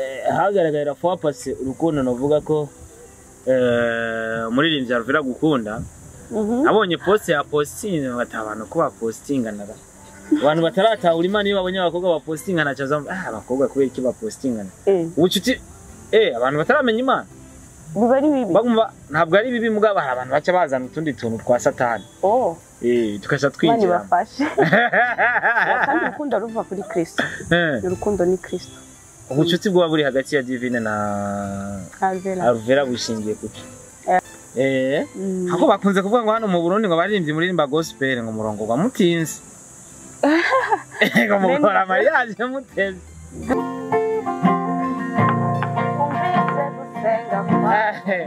Hagaragara fois passée urukundo, navuga ko umuririmbyi Alvera gukunda. Abonye post ya posting bata abantu ko bapostingana, abantu bataratahura Imana, iyo babonye abakobwa bapostingana caza, ah, abakobwa kubera iki bapostingana ubucuti? Abantu bataramenya Imana. Biba ari bibi. Bagumva ntabwo ari bibi, mugabo hari abantu baca bazana utundi tuntu twa Satani. Oh. Tukaca Imana twinjira. ibafashe. Kandi urukundo ruva kuri Kristo. Urukundo ni Kristo. Ubucuti bwoba buri hagati ya Divine na Alvera. Alvera bushingiye kuki? Hako bakunze kuvuga ngo hano mu Burundi ngo abaririmbyi muririmba gospel ngo umurongo gwa mutinze, ngo mukora mariage muteze. Umvise gusenga kwawe,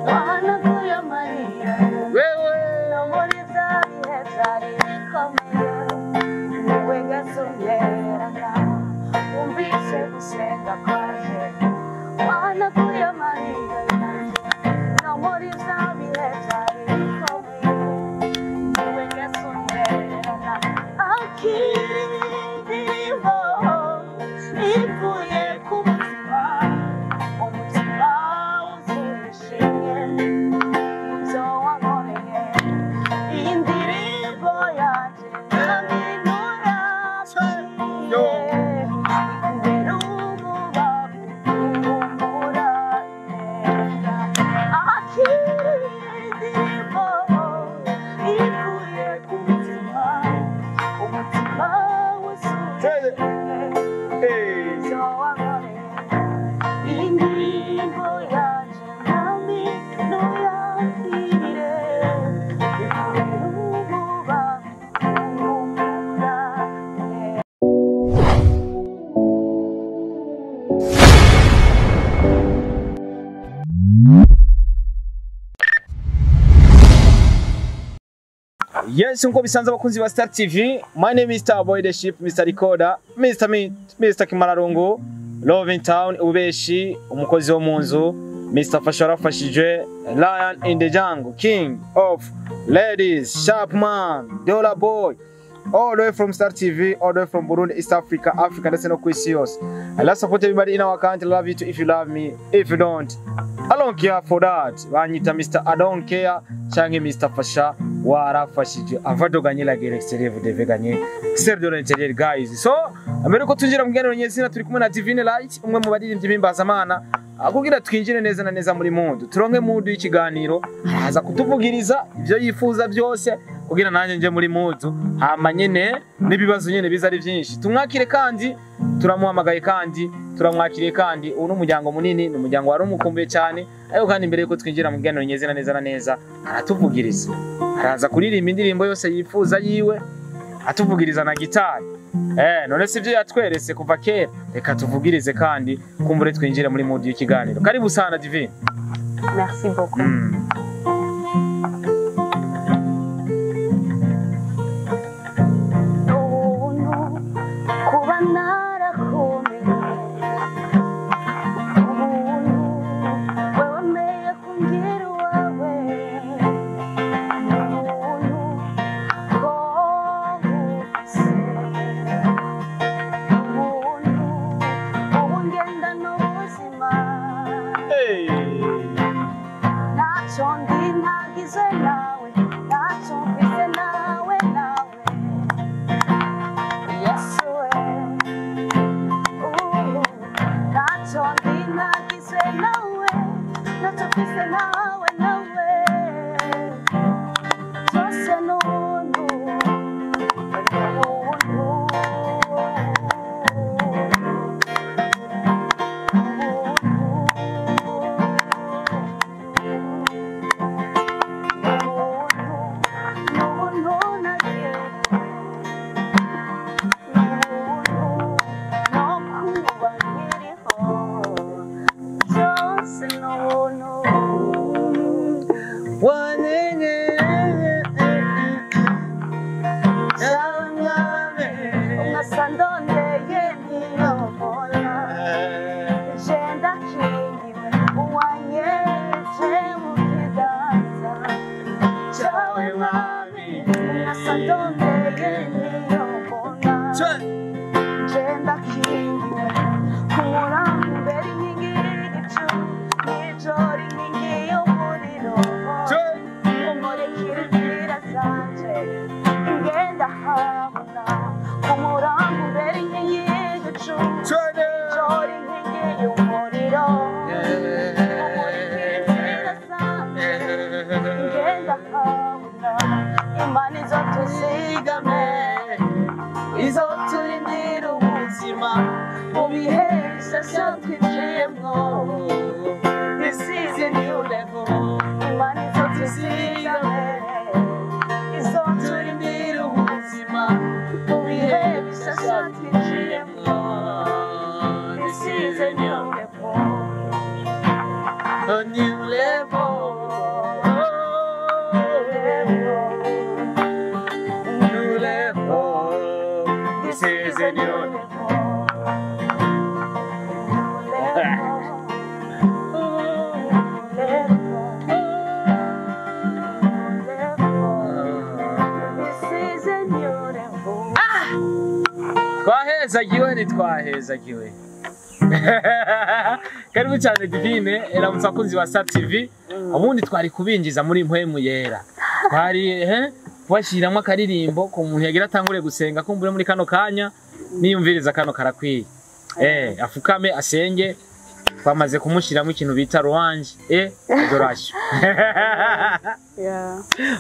wahanaguye amarira. Wewe. No muri bya bihe byari bikomeye, niwe gasumberana. Umvise gusenga kwaje, wahanaguye amarira yanjye. No muri bya bihe byari bikomeye, niwe gasumberana. Akira indirimbo ivuye ku mutima, umutima wuzuye ishimwe, ibyo wankoreye. Iyi ndirimbo yanjye ntabinura ikubera umubavu uhumura neza. Akira indirimbo ivuye ku mutima, umutima wuzuye ibyo wankoreye. Iyi ndirimbo yanjye mwami ntuyakire, ikubera umubavu uhumura neza. Yes, nkuko bisanzwe abakunzi ba Star TV, my name is Star Boy the Ship, Mr. Recorder, Mr. Meat, Mr. Kimararungu, Love in Town, Ubeshi, umukozi wo mu nzu, Mr. Fasha warafashije, Lion in the Jungle, King of Ladies, Sharpman, Dollar Boy, all the way from Star TV, all the way from Burundi, East Africa, Africa, ndetse no ku isi yose. I love support everybody in our country, love you too if you love me, if you don't, I don't care for that. Banyita Mr. I don't care, canke Mr. Fasha warafashije. Avant de gagner la guerre extérieure, vous devez gagner celle de l'intérieur, guys. So, mbere ko twinjira mu kiganiro nyezina, turi kumwe na Divine Light, umwe mu baririmbyi b'imbazamana. Kugira twinjire neza na neza muri mood, turonke mood y'ikiganiro, araza kutuvugiriza ibyo yifuza byose kugira nanjye nje muri mood, hama nyene n'ibibazo nyene biza ari byinshi. Tumwakire kandi turamuhamagaye kandi turamwakiriye kandi ubu ni umuryango munini, ni umuryango wari umukumbuye cyane. Ariko kandi mbere yuko twinjira mu kiganiro nyezina neza na neza, aratuvugiriza, araza kuririmba indirimbo yose yifuza yiwe, atuvugiriza na gitari. None si ibyo yatweretse kuva kera? Reka tuvugirize kandi kumbure twinjire muri mood y'ikiganiro. Karibu sana, Divine. Merci beaucoup. Ubuntu kuba narakumenye, ubuntu wemeye kungira uwawe, ubuntu ko ngufise, ubuntu ubu ngenda n'ubuzima. Ntacyo ndi ntagize nawe, ntacyo mfise nawe, nawe Yesu we. Ntacyo ndi ntagize nawe, ntacyo mfise nawe, nawe byose ni ubuntu, ni ubuntu, ubuntu nagiriwe, no kuba nkiriho byose ni ubuntu. twinjiyemwo. This is a new level. Imana izotuzigame, Izoturindira ubuzima mu bihe bishasha twinjiyemwo. This is a new level. A new level. New level. This is a new level. This is a new level. Twahezagiwe, ntitwahezagiwe? Karibu cyane Divine, ramutse abakunzi ba Star TV. Ubundi twari kubinjiza muri mpwemu yera, twari kubashyiramo akaririmbo ku muntu yagira atangure gusenga, kumbure muri kano kanya niyumviriza kano karakwiye, afukame asenge. Twamaze kumushyiramo ikintu bita louange et adoration.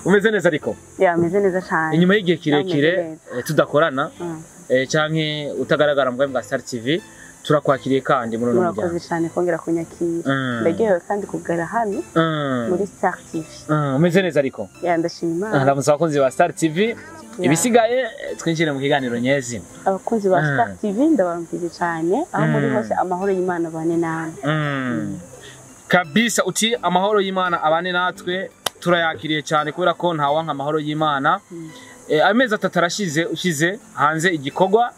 Umeze neza ariko? Yeah, meze neza cyane. Inyuma y'igihe kirekire Ameze neza. Tudakorana canke utagaragara mu bwami bwa Star TV, turakwakiriye kandi muri uno Murakoze muryango. cyane kongera kunyakira. Ndaryohewe kandi kugara hano muri Star TV. Umeze neza ariko? Yeah, ndashima Imana. Ndamutse abakunzi ba Star TV, ibisigaye twinjire mu kiganiro nyezina. Abakunzi ba Star TV, ndabaramukije cyane aho muri hose, amahoro y'Imana bane namwe. Kabisa, uti amahoro y'Imana abane natwe, turayakiriye cyane kubera ko ntawanka amahoro y'Imana. Amezi 3 arashize ushize hanze igikorwa,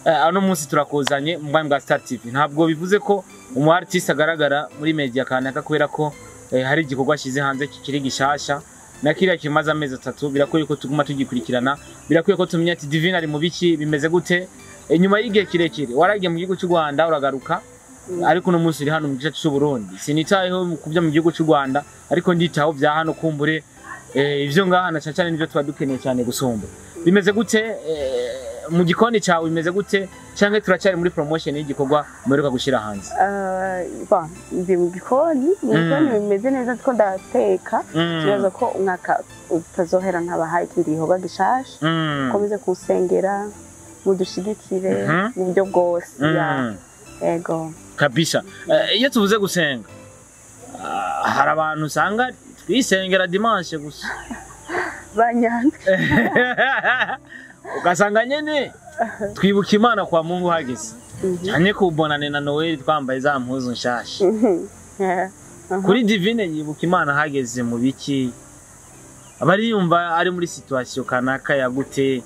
ano munsi turakuzanye mu bwami bwa Star TV. Ntabwo bivuze ko umu artiste agaragara muri media kanaka kubera ko hari igikorwa ashize hanze kikiri gishasha na kiriya kimaze amezi 3. Birakwiye ko tuguma tugikurikirana, birakwiye ko tumenya ati Divine ari mu biki, bimeze gute. Nyuma y'igihe kirekire waragiye mu gihugu cy'u Rwanda uragaruka, ariko uno munsi uri hano mu gice cy'u Burundi. Sinitayeho kubyo mu gihugu cy'u Rwanda, ariko nditaho bya hano, kumbure ivyo ngaha na cyane cyane nivyo tuba dukeneye cyane gusumba. Bimeze gute mu gikoni cyawe, bimeze gute, canke turacyari muri promotion y'igikorwa muheruka gushira hanze? Bon, ndi mu gikoni, mu gikoni bimeze neza, ndiko ndateka. Tubaza ko umwaka utazohera ntabahaye ikindi gikorwa gishasha. Mukomeze kunsengera, mudushigikire mu buryo bwose. Yeah. Ego. Kabisa. Iyo tuvuze gusenga, hari abantu usanga twisengera dimanche gusa. Banyanze. Ugasanga nyene twibuka Imana kwa Mungu hageze cyane kubonane na Noel twambaye za mpuzu nshasha. Kuri Divine, yibuka Imana hageze mu biki? Abari yumva ari muri situation kanaka ya gute,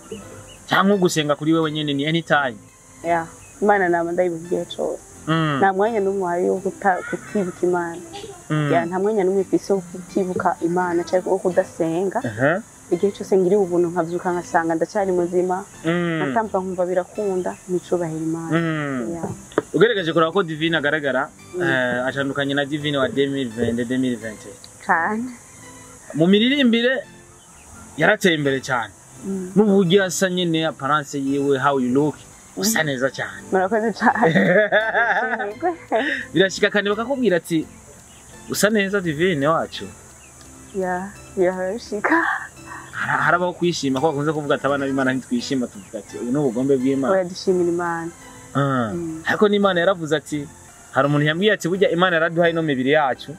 cyangwa gusenga kuri wewe nyene ni anytime? Yeah. Imana nama ndayibuka igihe cose. Nta mwanya n'umwe uhari wo kutibuka Imana. Yeah, nta mwanya n'umwe mfise wo kutibuka Imana cyangwa wo kudasenga. Igihe cyose ngiriwe ubuntu nkavyuka nkasanga ndacyari muzima, nkatambuka nkumva birakunda, nicubahira Imana. Yeah. Ugerageje kureba ko Divine agaragara, atandukanye na Divine wa 2020, 2021? Cane. Mu miririmbire yarateye imbere cyane, n'uburyo asa nyene, apparence yiwe, how you look, usa neza cyane. Murakoze cane. Nshimigwe. Birashika kandi bakakubwira ati usa neza Divine wacu? Yeah, birashika. Harabaho kwishima ko bakunze kuvuga ati abana b'Imana ntitwishima, tuvuga ati ubu ni ubugombe bw'Imana. Oya, dushimira Imana. Ariko n'Imana yaravuze ati, hari umuntu yambwiye ati burya Imana yaraduhaye ino mibiri yacu,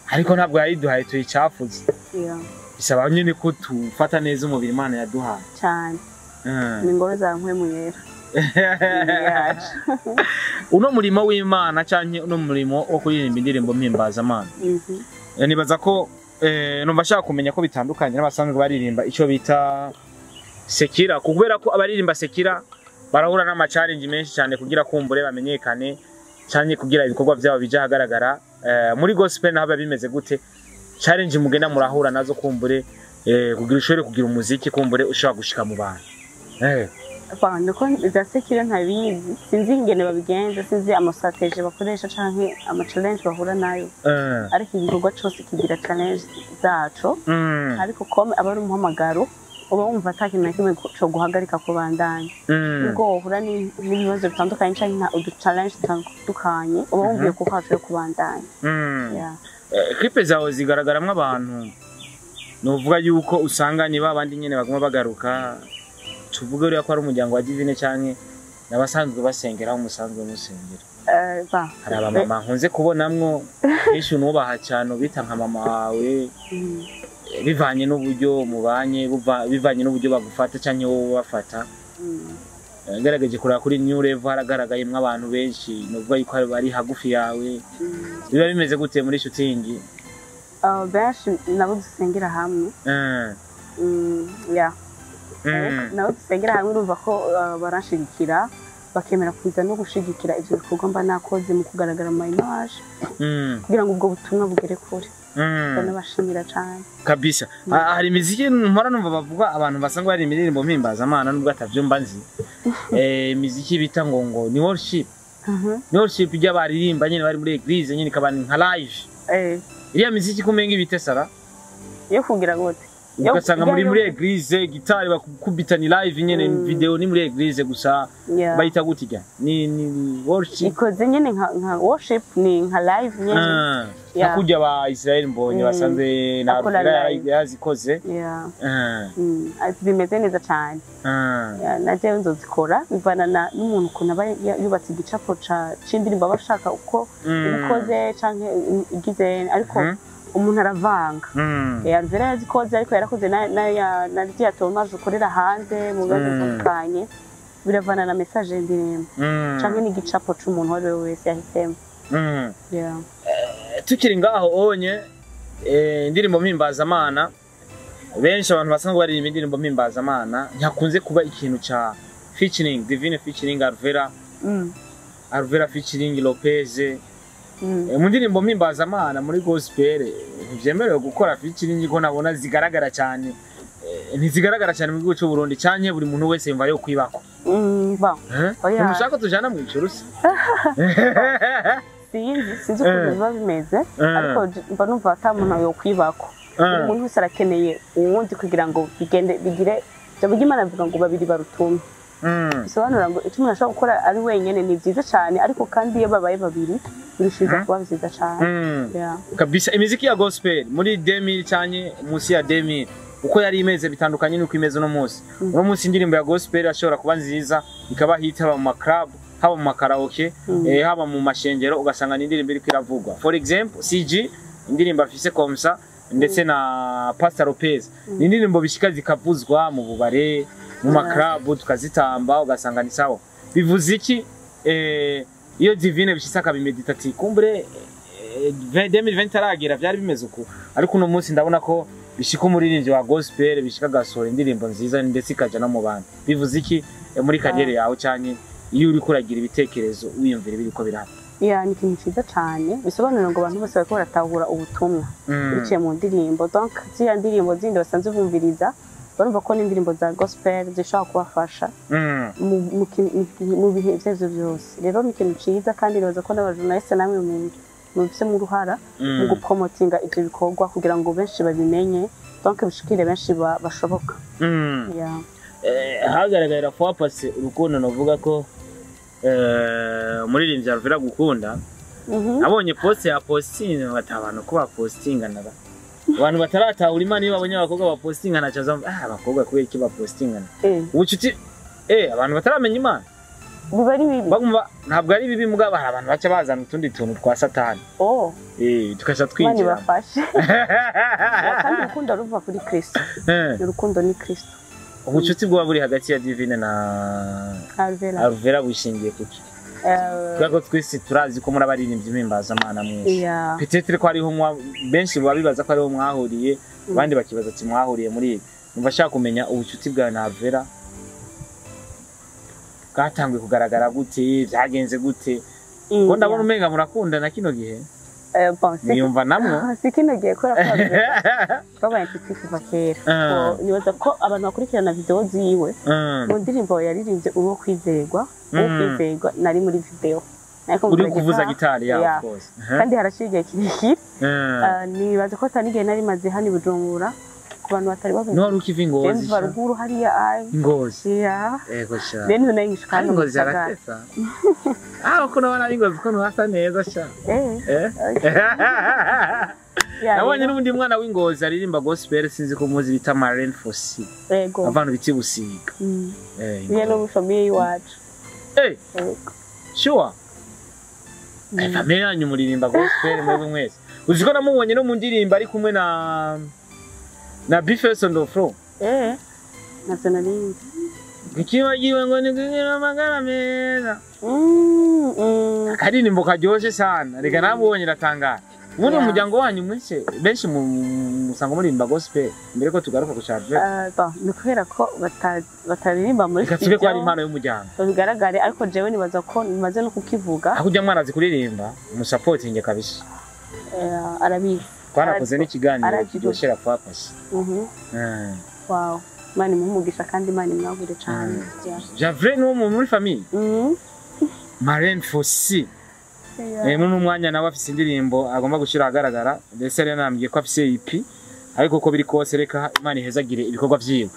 ariko ntabwo yayiduhaye tuyicafuze. Bisaba nyine ko tufata neza umubiri Imana yaduhaye. Cane. Ni ingoro za mpwemu yera. Imibiri yacu. Uno murimo w'Imana canke uno murimo wo kuririmba indirimbo mpimbazamana, nibaza ko numva ashaka kumenya ko bitandukanye n'abasanzwe baririmba icyo bita secular, kubera ko abaririmba secular barahura n'ama challenge menshi cyane kugira kumbure bamenyekane cyane, kugira ibikorwa byabo bija ahagaragara. Muri gospel naho biba bimeze gute? Challenge mugenda murahura nazo kumbure kugira ushobore kugira umuziki kumbure ushobora gushika mu bantu? Bon, nuko za secular ntabizi, sinzi ingene babigenza, sinzi ama stratégies bakoresha canke ama challenge bahura nayo, ariko igikorwa cose kigira challenge zaco. Ariko comme aba ari umuhamagaro, uba wumva ata kintu na kimwe co guhagarika kubandanya, ubwo wohura n'ibibazo bitandukanye canke nka udu challenge dutandukanye, uba wumviye ko hacu yo kubandanya. Yeah. Clip zawe zigaragaramwo abantu, nuvuga yuko usanga ni babandi nyene baguma bagaruka, tuvuge uriya ko ari umuryango wa Divine canke n'abasanzwe basengera aho musanzwe musengera? Ba Hari abamama nkunze kubonamwo kenshi unubaha cyane, ubita nka mama wawe, bivanye n'uburyo mubanye, bivanye n'uburyo bagufata cyangwa wowe ubafata. Ngerageje kureba kuri New Level, haragaragayemwo abantu benshi nuvuga yuko bari hagufi yawe. Biba bimeze gute muri shooting? Benshi nabo dusengera hamwe. Yeah. Nabo dusengera hamwe, urumva ko baranshigikira, bakemera kuza no gushigikira ivyo bikorwa mba nakoze mu kugaragara mu ma image kugira ngo ubwo butumwa bugere kure. Ndanabashimira cane. Kabisa. Hari imiziki mpora numva bavuga, abantu basanzwe bari imirimbo mpimbazamana, nubwo atavyumva nzi, imiziki bita ngo ni worship. Ni worship ijya baririmba nyene bari muri église nyene, ikaba ni nka live. Iriya miziki kumenga ibite sara. Yo kugira gute? Ugasanga muri église, gitari bakubita, ni live nyene. Video ni muri église gusa. Bayita gute ijya? Ni worship. Ikoze nyene nka worship, ni nka live nyene. Nka kurya ba Israel Mbonye basanze na Akora Alvera live. yazikoze. Ati bimeze neza cane. Yeah, na jewe nzozikora, bivana n'umuntu ukuntu aba yubatse igicapo c'indirimbo aba ashaka uko ibikoze canke igize, ariko umuntu aravanga. Alvera yazikoze, ariko yarakoze na rya tournage ukorera hanze mu bibazo bitandukanye, biravana na message y'indirimbo canke n'igicapo c'umuntu uwo ari we wese yahisemo. Yeah. Tukiri ngaho onye, indirimbo mpimbazamana, benshi abantu basanzwe baririmba indirimbo mpimbazamana, ntihakunze kuba ikintu ca featuring Divine, featuring Alvera, Alvera featuring Lopez. Mu ndirimbo mpimbazamana muri gospel, ntivyemerewe gukora featuring ko nabona zigaragara cyane, ntizigaragara cyane mu gihugu cy'u Burundi, canke buri muntu wese yumva yo kwibako? Bon. Oya. Ntimushaka tujana mu ijuru se? Sinzi ukuntu biba bimeze, ariko mba numva ata muntu yokwibako. Umuntu wese arakeneye uwundi kugira ngo bigende bigire. Ijambo ry'Imana rivuga ngo babiri barutumwe. Bisobanura ngo icyo umuntu ashobora gukora ari wenyine ni byiza cyane, ariko kandi iyo babaye babiri birushiriza kuba byiza cyane. Yeah. Kabisa. Imiziki ya gospel muri 2000 canke munsi ya 2000, uko yari imeze bitandukanye n'uko imeze uno munsi. Uno munsi indirimbo ya gospel ashobora kuba nziza, ikaba hit, haba mu maclub, haba mu makaraoke, haba mu mashengero, ugasanga ni indirimbo iriko iravugwa. For example, CG, indirimbo afise Komsa ndetse na Pastor Lopez, ni indirimbo bishika zikavuzwa mu bubare, mu maclub, tukazitamba, ugasanga ni sawa. Bivuze iki iyo Divine bishitse akabimedita ati kumbure 2020 aragira byari bimeze uku, ariko uno munsi ndabona ko bishika umuririmbyi wa gospel bishika agasohora indirimbo nziza ndetse ikaja no mu bantu? Bivuze iki muri carrière yawe, cyane iyo uriko uragira ibitekerezo, wiyumvira ibiriko biraba? Yeah, ni ikintu cyiza cyane. Bisobanura ngo abantu bose bariko baratahura ubutumwa biciye mu ndirimbo. Donc ziriya ndirimbo zindi basanzwe bumviriza, barumva ko n'indirimbo za gospel zishobora kubafasha mu bihe ibyo arivyo byose. Rero ni ikintu ciza, kandi nibaza ko n'abajournaliste namwe mubifisemo uruhara mu gupromotinga ivyo bikorwa kugira ngo benshi babimenye, donc bishikire benshi bashoboka. Yeah. Hagaragara fois passé urukundo, navuga ko umuririmbyi Alvera gukunda. Nabonye post ya posting bata abantu ko bapostingana, abantu bataratahura Imana, iyo babonye abakobwa bapostingana caza, ah, abakobwa kubera iki bapostingana? Ubucuti, abantu bataramenya Imana Biba ari bibi. Bagumva ntabwo ari bibi, mugabo hari abantu baca bazana utundi tuntu twa Satani, Oh, tukaca Imana twinjira. ibafashe. Kandi urukundo ruva kuri Kristo. Urukundo ni Kristo. Ubucuti bwoba buri hagati ya Divine na Alvera. Alvera bushingiye kuki? Kubera ko twese turazi ko muri abaririmbyi mpimbazamana mwese. Peut-être ko hariho benshi baba bibaza ko ariho mwahuriye, abandi bakibaza ati mwahuriye muri ibi. Numva ashaka kumenya ubucuti bwawe na Alvera bwatanguye kugaragara gute, byagenze gute, ko ndabona umenga murakundana kino gihe? Bon, si Niyumva namwo. Si kino gihe, kubera ko Alvera twabaye inshuti kuva kera. Ah. So, nibaza ko abantu bakurikirana video ziwe, mu ndirimbo yaririmbye Uwo Kwizerwa, Uwo Kwizerwa, nari muri video. Nariko Uri mvuza kuvuza gitari. gitari ya Yeah. of course. Kandi haraciye igihe kirekire. Nibaza ko atari igihe nari maze hano i Bujumbura, ku bantu batari babizi. Niho wari ukiva i Ngozi? Mva Sha. ruguru hariya ai. Ngozi. Yeah. Ego sha. Rero niho nari ngishika Kandi hano mu Ngozi gisagara. aratesa. Ah, uko nabona ari Ngozi ko hasa neza sha. Yeah, Nabonye rero- n'undi mwana w'Ingozi aririmba gospel, sinzi ko muzi, bita Marlene Fossey. Ego. Abantu biti Busiga. Niyo no muri famille y'iwacu. Eh, Ego. sure. Famille yanyu muririmba gospel mwebwe mwese. Uzi ko namubonye no mu ndirimbo ari kumwe na Bifeso Ndofro. Navyo narinzi. Ikibagiwe ngo ni kugira amagara meza. Akaririmbo karyoshe sana. Reka nabonye ratangara. Ubundi umuryango wanyu mwese benshi musanga muririmba gospel mbere ko tugaruka ku Charles. Ni kubera ko bataririmba muri studio. Reka ko ari impano y'umuryango. Bigaragare, ariko jewe nibaza ko nimaze no kukivuga. Aho ujya mwarazi kuririmba umusupportinge kabisa. Arabizi. Twarakoze n'ikiganiro kiryoshera purpose. Wow. Imana imuhe kandi Imana imwagure cyane. Javre ni wo muri famille. Marraine Fossey. Muri umwanya nawe afise indirimbo agomba gushira ahagaragara, ndetse rero nambwiye ko afise EP, ariko uko biri kose reka Imana ihezagire ibikorwa vyiwe.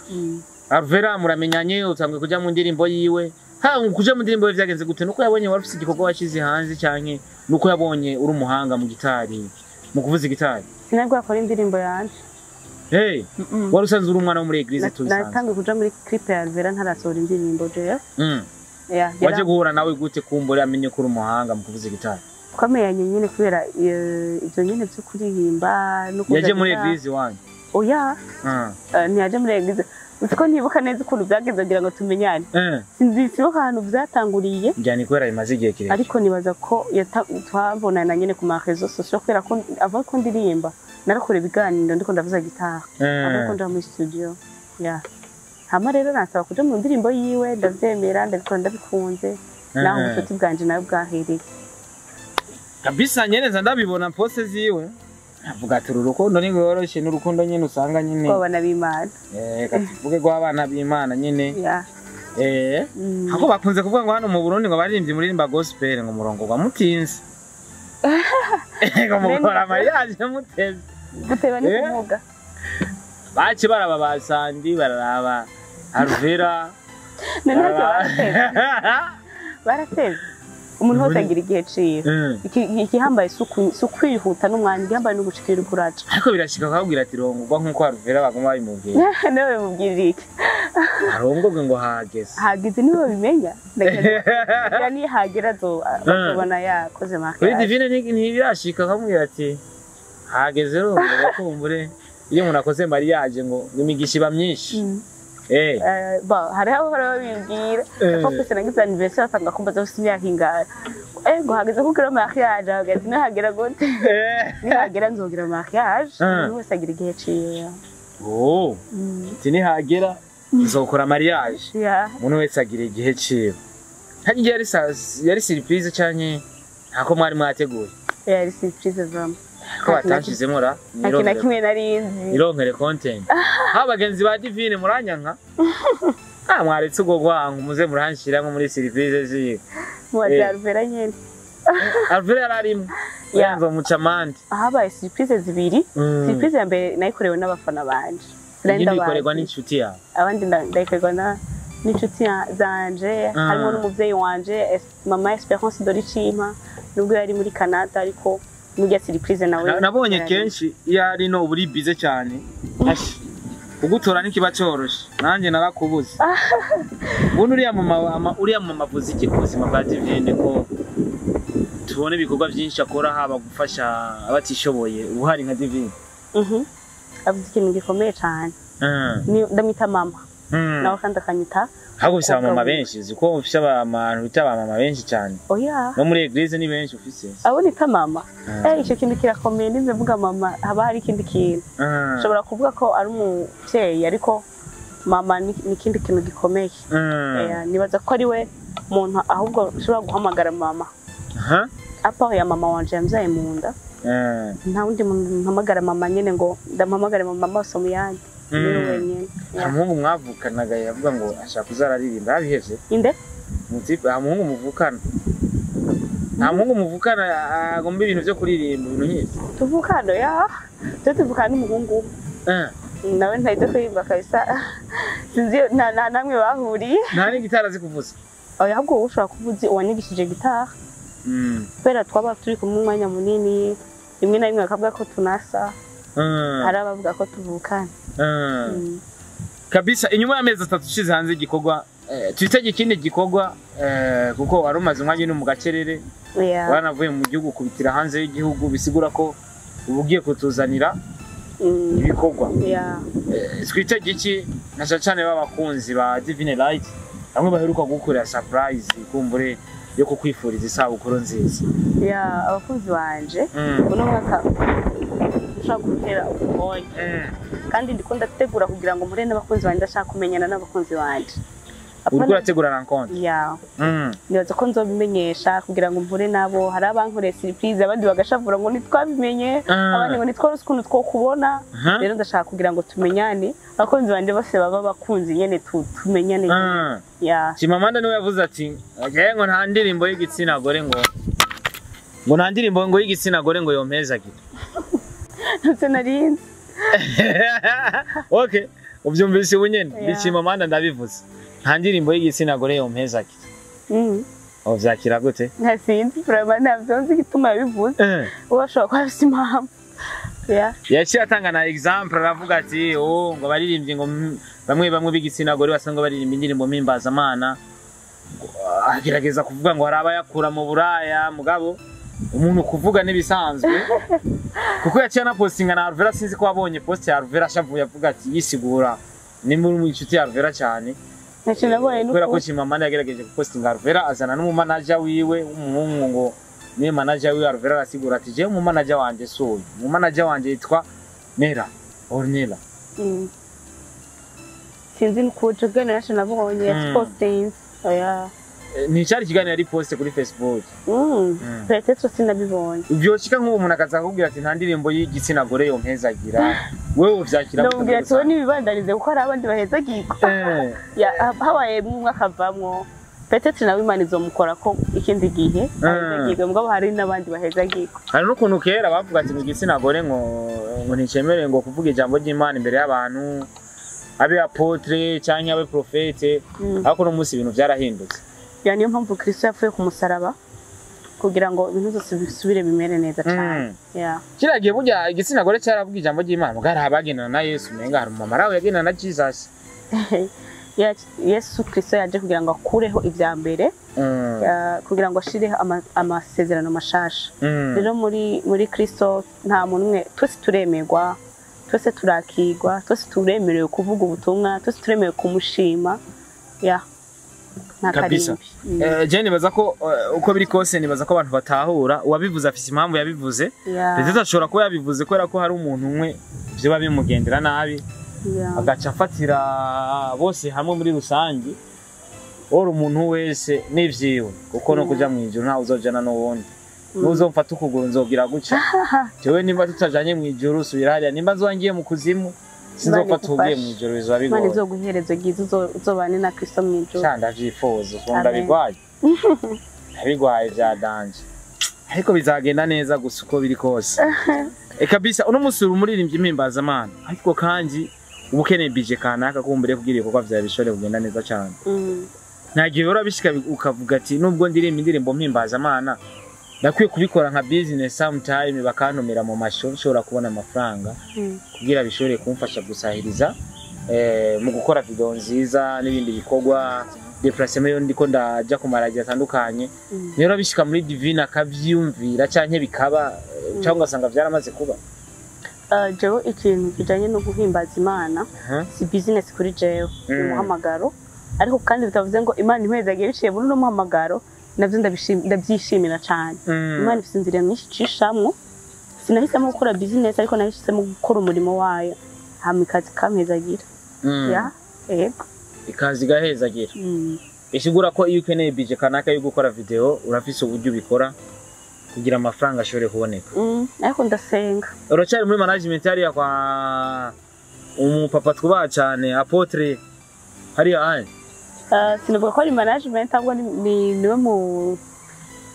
Alvera muramenyanye, utangwe kuja mu ndirimbo yiwe. Ha, kuja mu ndirimbo yiwe vyagenze gute? Nuko yabonye wari ufise igikorwa washize hanze canke nuko yabonye uri umuhanga mu gitari, mu kuvuza gitari? Sinabwo akora indirimbo yanje. Hey, wari usanzwe uri umwana wo muri église tubisanzwe. Natangiye kuja muri clip ya Alvera ntarasohora indirimbo jewe. Waje guhura nawe gute kumbura amenye ko uri umuhanga mu kuvuza gitari? Twamenyanye nyine kubera ibyo nyine byo kuririmba no kuvuza. Yaje muri église wanyu? Oya. Ntiyaje muri église. Uko ntibuka neza ukuntu byagenze kugira ngo tumenyane. Sinzi sibuka ahantu byatanguriye. Njyani kubera bimaze igihe kirekire. Ariko nibaza ko twabonana nyine ku ma réseaux sociaux kubera ko ava ko ndirimba. Narakora ibiganiro ndiko ndavuza gitari. Ava ko nja muri studio. Hama rero nasaba kuja mu ndirimbo yiwe ndavyemera ndabikora ndabikunze. Naho ubucuti bwanje nawe bwahereye. Kabisa nyene ndabibona poste ziwe. Avuga ati urukundo ni rworoshe n'urukundo nyene usanga nyene kw'abana b'Imana. Katuvuge kw'abana b'Imana nyene. Hako bakunze kuvuga ngo hano mu Burundi ngo baririmbye muririmba gospel ngo murongo gwa mutinze. Ngo mukora mariage muteze. Guteba ni kuvuga. Baci baraba basandi bararaba Alvera. Barateze. Umuntu wese agira igihe ciwe. Igihambaye si ukwihuta n'umwanya, igihambaye ni ugushikira ukuraca. Ariko birashika akabwira ati rongorwa nk'uko Alvera baguma babimubwira. Nawe bimubwirira iki? Arongorwe ngo hageze. Hageze niwe babimenya. Ndagira nihagera azobona yakoze mariage. Kuri Divine ntibirashika akamubwira ati hageze rongorwa kumbure. Iyo umuntu akoze mariage ngo imigisha iba myinshi. Hariho abahora babibwira. Kuko twese nagize anniversaire basanga kumbaza ufise imyaka ingahe. Ngo hageze ko ugira mariage, hageze nihagera gute? Nihagera nzogira mariage, umuntu wese agira igihe ciwe. Ati nihagera nzokora mariage. Umuntu wese agira igihe ciwe. Harya yari surprise canke ntako mwari mwateguye? Yari surprise vraiment. Ko batanshizemo ra nironkere content. Ha bagenzi ba Divine muranyanka. Mwaretse ubwo gwanka muze muranshiramwe muri surprise ziwe. Mubaze Alvera nyene. Alvera yararimo. Yanzo mucamande. Habaye surprise zibiri. Surprise ya mbere nayikorewe n'abafana banje. Sindakorerwa n'inshuti yawe. Abandi ndayikorerwa n'inshuti zanje, harimo n'umuvyeyi wanje Mama Esperance Doricima nubwo yari muri Canada ariko mujya surprise nawe. Nabonye kenshi iyo ari no buri bize cyane. Ugutora nikiba cyoroshe. Nanjye narakubuze. Ubundi uriya mama avuze iki ku buzima bwa Divine ko tubone ibikorwa byinshi akora haba gufasha abatishoboye ubuhari nka Divine? Avuze ikintu gikomeye cyane. Ndamwita mama. Nawe kandi akanyita. Ahubwo ufise abamama benshi, uzi ko ufise abantu bita abamama benshi cyane. Oya. No muri église ni benshi ufise. Abo nita mama. Icyo kintu kirakomeye, nize mvuga mama haba hari ikindi kintu. Ushobora kuvuga ko ari umuvyeyi ariko mama ni ikindi kintu gikomeye. Nibaza ko ari we muntu ahubwo ushobora guhamagara mama. Apa ya mama wanje yamvyaye mu nda. Nta wundi muntu mpamagara mama nyene ngo ndampamagare mama amaso mu yandi. Nta muhungu mwavukanaga yavuga ngo ashaka kuzararirimba yabihevye? Inde? Nta muhungu muvukana. Nta muhungu muvukana agomba ibintu vyo kuririmba ibintu nk'ivyo. Tuvukana ya. Twe tuvukana n'umuhungu. Nawe ntahita kuririmba kabisa. Sinzi nta namwe bahuriye. Nta n'igitara azi kuvuza. Oya, ahubwo wowe ushobora kuvuza uwanyigishije gitara. Kubera twaba turi kumwe umwanya munini, rimwe na rimwe bakavuga ko tunasa. Hari abavuga ko tuvukana. Kabisa inyuma y'amezi 3 ushize hanze igikorwa Twitege ikindi gikorwa, kuko wari umaze umwanya uri mu gacerere, waranavuye mu gihugu kubitira hanze y'igihugu, bisigura ko uba ugiye kutuzanira ibikorwa. Twitege iki na cane cane b'abakunzi ba Divine Light, bamwe baheruka gukorera surprise kumbure yo kukwifuriza isabukuru nziza? Yeah, abakunzi banje, uno mwaka ushobora gutera ubonye, kandi ndiko ndategura kugira ngo mpure n'abakunzi banje. Ndashaka kumenyana n'abakunzi banje. Uriko urategura rencontre? Yeah. Nibaza ko nzobimenyesha kugira ngo mpure nabo. Hari abankoreye surprise, abandi bagashavura ngo ntitwabimenye, abandi ngo ntitwarose ukuntu twokubona. Rero ndashaka kugira ngo tumenyane, abakunzi banje bose baba abakunzi nyene, tumenyane. Yeah. Chimamanda niwe yavuze ati "Jewe ngo nta ndirimbo y'igitsina gore, ngo nta ndirimbo ngo y'igitsina gore ngo yompezagira." Ntavyo narinzi. Okay, uvyumvise ubu nyene. Yeah. Ndi Chimamanda, ndabivuze, nta ndirimbo y'igitsina gore yompezagira. Uvyakira gute? Ntasinzi vraiment, ntavyo nzi igituma yabivuze. Uwo ashobora kuba afise impamvu. Yeah. Yaciye atanga na example, aravuga ati oh, ngo baririmbye ngo bamwe bamwe b'igitsina gore basanga baririmba indirimbo mpimbazamana. Ngo, agerageza kuvuga ngo hari abayakura mu buraya, mugabo umuntu kuvuga n'ibisanzwe, kuko yaciye anapostinga na Alvera. Sinzi ko wabonye post ya Alvera ashavuye avuga ati yisigura, nimba uri mu inshuti ya Alvera cyane. Ntacyo nabonye. Kubera ko n'ukuri. Chimamanda yagerageje gupostinga Alvera, azana n'umumanager wiwe w'umuhungu ngo niwe manager wiwe. Alvera arasigura ati jewe umumanager wanje si uyu, umumanager wanje yitwa Nera Ornella. Sinzi n'ukuri, ico kiganiro ntacyo nabonye yapostinze, oya. Nticari ikiganiro, yari post kuri Facebook. Peut-être sinabibonye. Vyoshika nk'uwo umuntu akaza akakubwira ati nta ndirimbo y'igitsina gore yompezagira, wewe uvyakira gute? Ndamubwira ati wowe ntibibandanize, kuko hari abandi bahezagirwa. Habaye umwe akavamwo, peut-être nawe Imana izomukora ko ikindi gihe ahezagirwe, mugabo hari n'abandi bahezagirwa. Hari n'ukuntu kera bavuga ati mu gitsina gore ngo nticemerewe ngo kuvuga ijambo ry'Imana imbere y'abantu, abe apôtre canke abe prophète, ariko uno munsi ibintu vyarahindutse. Yeah, niyo mpamvu Kristo yapfuye ku musaraba, kugira ngo ibintu byose bisubire bimere neza cane. Yeah. Kiriya gihe burya igitsina gore cyaravuga ijambo ry'Imana, muga hari abagendana na Yesu, umenga hari umumama araho yagendana na Jesus. Yesu Kristo yaje kugira ngo akureho ibya mbere, kugira ngo ashireho amasezerano mashasha. Rero muri Kristo nta muntu umwe, twese turemerwa, twese turakirwa, twese turemerewe kuvuga ubutumwa, twese turemerewe kumushima. Yeah. Nta Kabisa. karimbi. Je nibaza ko uko biri kose, nibaza ko abantu batahura uwabivuze afise impamvu yabivuze. Ndetse ashobora kuba yabivuze kubera ko hari umuntu umwe vyoba bimugendera nabi, agaca afatira bose hamwe muri rusange. Ora umuntu wese n'ivyiwe, kuko no kuja mw'ijuru ntawe uzojana n'uwundi. Nuzomfata ukuguru nzobwira guca jewe, nimba tutajanye mw'ijuru subira hariya, nimba nzoba ngiye mu kuzimu sinzofata uwugiye igufashe. Mw'ijuru bizoba Imana bigoye. izoguhereza ryiza, uzobane na Kristo mw'ijuru. Sha, ndavyifuza ubu. Amen. Ndabigwaye, ndabigwaye vya danger, ariko bizagenda neza gusa uko biri kose. Kabisa, uno musi uri umuririmbyi mpimbazamana, ariko kandi uba ukeneye budget kanaka kumbure kugira ibikorwa vyawe bishobore kugenda neza cyane. Nta gihe uhora bishika ukavuga ati nubwo ndirimba indirimbo mpimbazamana, ndakwiye kubikora nka business sometime, bakantumira mu mashow, nshobora kubona amafaranga kugira bishobore kumfasha gusahiriza mu gukora video nziza n'ibindi bikorwa, déplacement yo ndiko ndaja ku maradiyo atandukanye? Niyo bishika muri Divine akavyiyumvira canke bikaba, cyangwa ugasanga vyaramaze kuba? Jewe ikintu kijanye no guhimbaza Imana si business kuri jewe, ni umuhamagaro. Ariko kandi bitavuze ngo Imana impezagiye biciye muri uno muhamagaro, navyo ndabyishimira cane. Imana ifise inzira nyinshi icishamwo. Sinahisemo gukora business, ariko nahisemo gukora umurimo wayo, hama ikaza ikampezagira. Ya, yego. Ikaza igahezagira. Isigura ko iyo ukeneye budget kanaka yo gukora video, urafise uburyo ubikora kugira amafaranga ashobore kuboneka? Ariko ndasenga. Uracyari muri management hariya kwa umupapa twubaha cyane, apôtre hariya aye? Sinavuga ko ari management, ahubwo niwe mu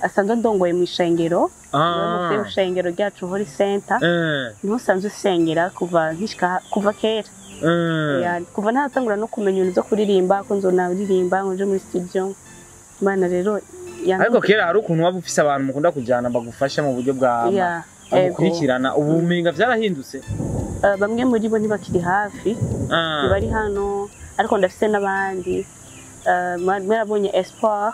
asanzwe ndongoye mu ishengero, niwe mukuru w'ishengero ryacu, Holy Center. Niho usanzwe usengera kuva nkishika, kuva kera. Ya, kuva ntatangura no kumenya ibintu byo kuririmba, ko nzonaririmba ngo nje muri studio. Imana rero Ariko kera hari ukuntu waba ufise abantu mukunda kujyana bagufasha mu buryo bwa Ya, ego. bagukurikirana, ubu umenga vyarahindutse. Bamwe muri bo ntibakiri hafi, ntibari hano, ariko ndafise n'abandi. Mwarabonye Espoir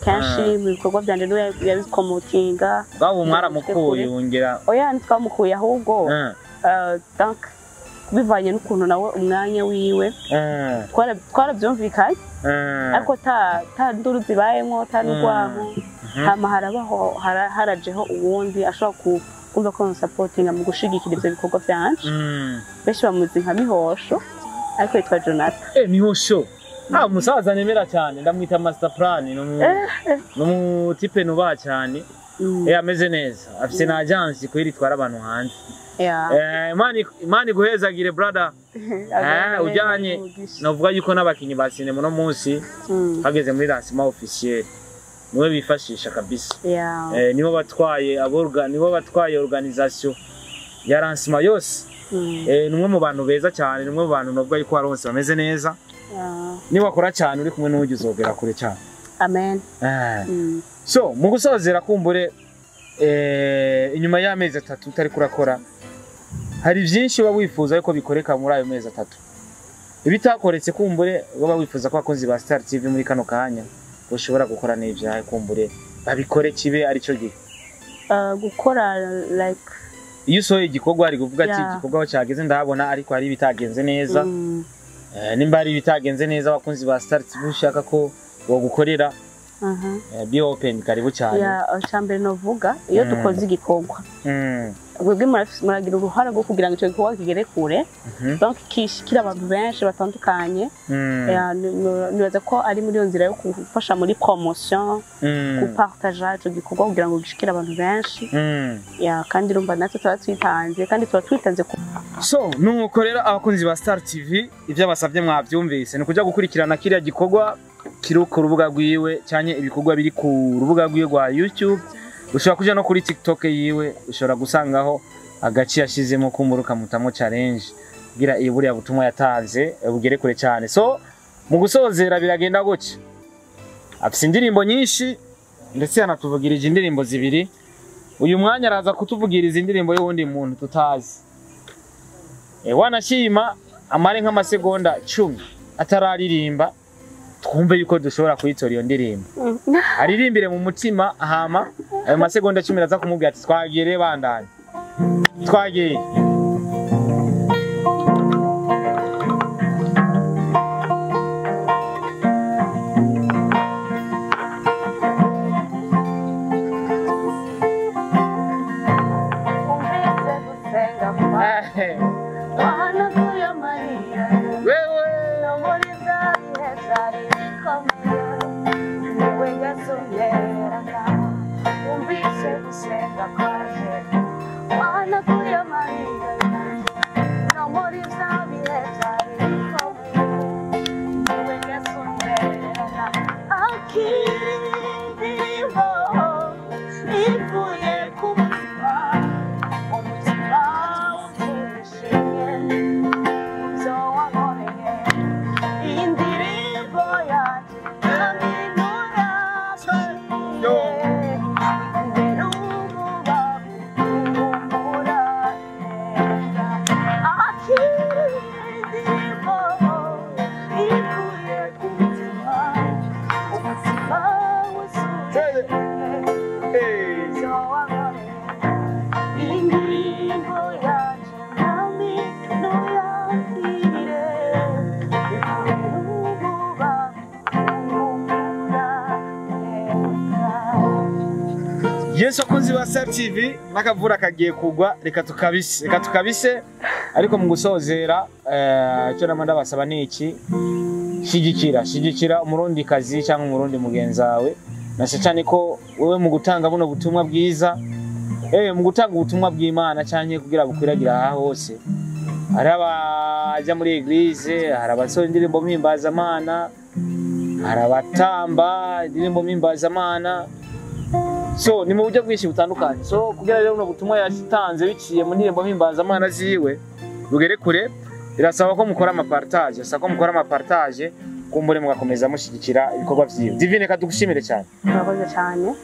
kenshi mu bikorwa byanje niwe yabipromotinga. Babo mwaramukuye wongera? Oya, ntitwamukuye, ahubwo donc bivanye n'ukuntu nawe umwanya wiwe twarabyumvikanye, ariko ta nduru zibayemwo, ta n'urwanko. Hama harabaho harajeho uwundi ashobora kumva ko nsapotinga mu gushigikira ivyo bikorwa vyanje. Benshi bamuzi nka Mihosho, ariko yitwa Jonathan. Mihosho, umusaza nemera cyane, ndamwita Master Plan, ni umutipe nubaha cyane. Ameze neza, afise na agence kweri itwara abantu hanze. Imana iguhezagire, brother. Ujyanye navuga yuko n'abakinyi ba sinema uno munsi hageze muri lancement officiel niwe bifashisha kabisa. Nibo batwaye aborga, nibo batwaye organisation ya lancement yose. Ni umwe mu bantu beza cyane, ni umwe mu bantu navuga yuko aronse bameze neza. Niba wakora cyane uri kumwe n'uwujya uzogera kure cyane. Amen. So mu gusozera, kumbure inyuma y'amezi 3 utari kurakora, hari byinshi uba wifuza yuko bikoreka muri ayo mezi 3 ibitakoretse, kumbure uba wifuza ko abakunzi ba Star TV muri kano kanya ushobora gukora n'ibyawe, kumbure babikore kibe aricyo gihe? Gukora like? Iyo usohoye igikorwa ari kuvuga ati igikorwa aho cyageze ndahabona, ariko hari ibitagenze neza. Nimba hari ibitagenze neza abakunzi ba Star TV ushaka ko bogukorera, be open, karibu cyane. Ya, icambere novuga, iyo dukoze igikorwa, mwebwe muragira uruhare rwo kugira ngo icyo gikorwa kigere kure, donc kishikire abantu benshi batandukanye. Nibaza ko ari muri iyo nzira yo gufasha muri promotion, gupartaja ico gikorwa kugira ngo gishikire abantu benshi. Ya, kandi urumva natwe tuba twitanze, kandi tuba twitanze ku So nuko rero, abakunzi ba Star TV, ibyo basabye mwabyumvise, ni ukuja gukurikirana kiriya gikorwa kiri ku rubuga rwiwe cyane, ibikorwa biri ku rubuga rwiwe rwa YouTube. Ushobora kuja no kuri TikTok yiwe, ushobora gusangaho agace yashizemo kumbura ukamutamo challenge kugira iyo buriya butumwa yatanze bugere kure cyane. So mu gusozera biragenda gutya: afise indirimbo nyinshi, ndetse yanatuvugirije indirimbo zibiri. Uyu mwanya araza kutuvugiriza indirimbo y'uwundi muntu tutazi. Wanashima amare nk'amasegonda 10 atararirimba, twumve yuko dushobora kuyitora iyo ndirimbo, aririmbire mu mutima. Hama ayo masegonda 10 araza kumubwira ati twagiye rero, bandanye, twagiye. Umvise gusenga kwawe, wahanaguye amarira. Wewe. No muri bya bihe byari bikomeye, niwe yasumyerana. Umvise gusenga kwaje, wahanaguye amarira. No muri bya bihe byari bikomeye, niwe yasumyerana. Akira indirimbo ivuye ku mutima, umutima utishimye ibyo wankoreye. Iyi ndirimbo yanjye ntaminura ikubera umubavu uhumura neza. Akira indirimbo ivuye ku mutima, umutima wuzuye ibyo wankoreye. Iyi ndirimbo yanjye nami nuyakire, ikubera umubavu uhumura neza. Yesu, akunzi ba Star TV, n'akavura kagiye kugwa, reka tukabise, reka tukabise. Ariko mu gusozera, icyo nama ndabasaba ni iki: shigikira, shigikira umurundi kazi cyangwa umurundi mugenzi wawe, na cyane ko wewe mu gutanga buno butumwa bwiza, mu gutanga ubutumwa bw'Imana cyane kugira bukwiragira aha hose, hari abaja muri église, hari abasohora indirimbo mpimbazamana, hari abatamba indirimbo mpimbazamana. So ni mu buryo bwinshi butandukanye. So kugira rero buno butumwa yatanze biciye mu ndirimbo mpimbazamana ziwe bugere kure, birasaba ko mukora amapartage, asaba ko mukora amapartage, kumbure mugakomeza mushyigikira ibikorwa vyiwe. Divine, kadugushimire cyane. Murakoze cyane.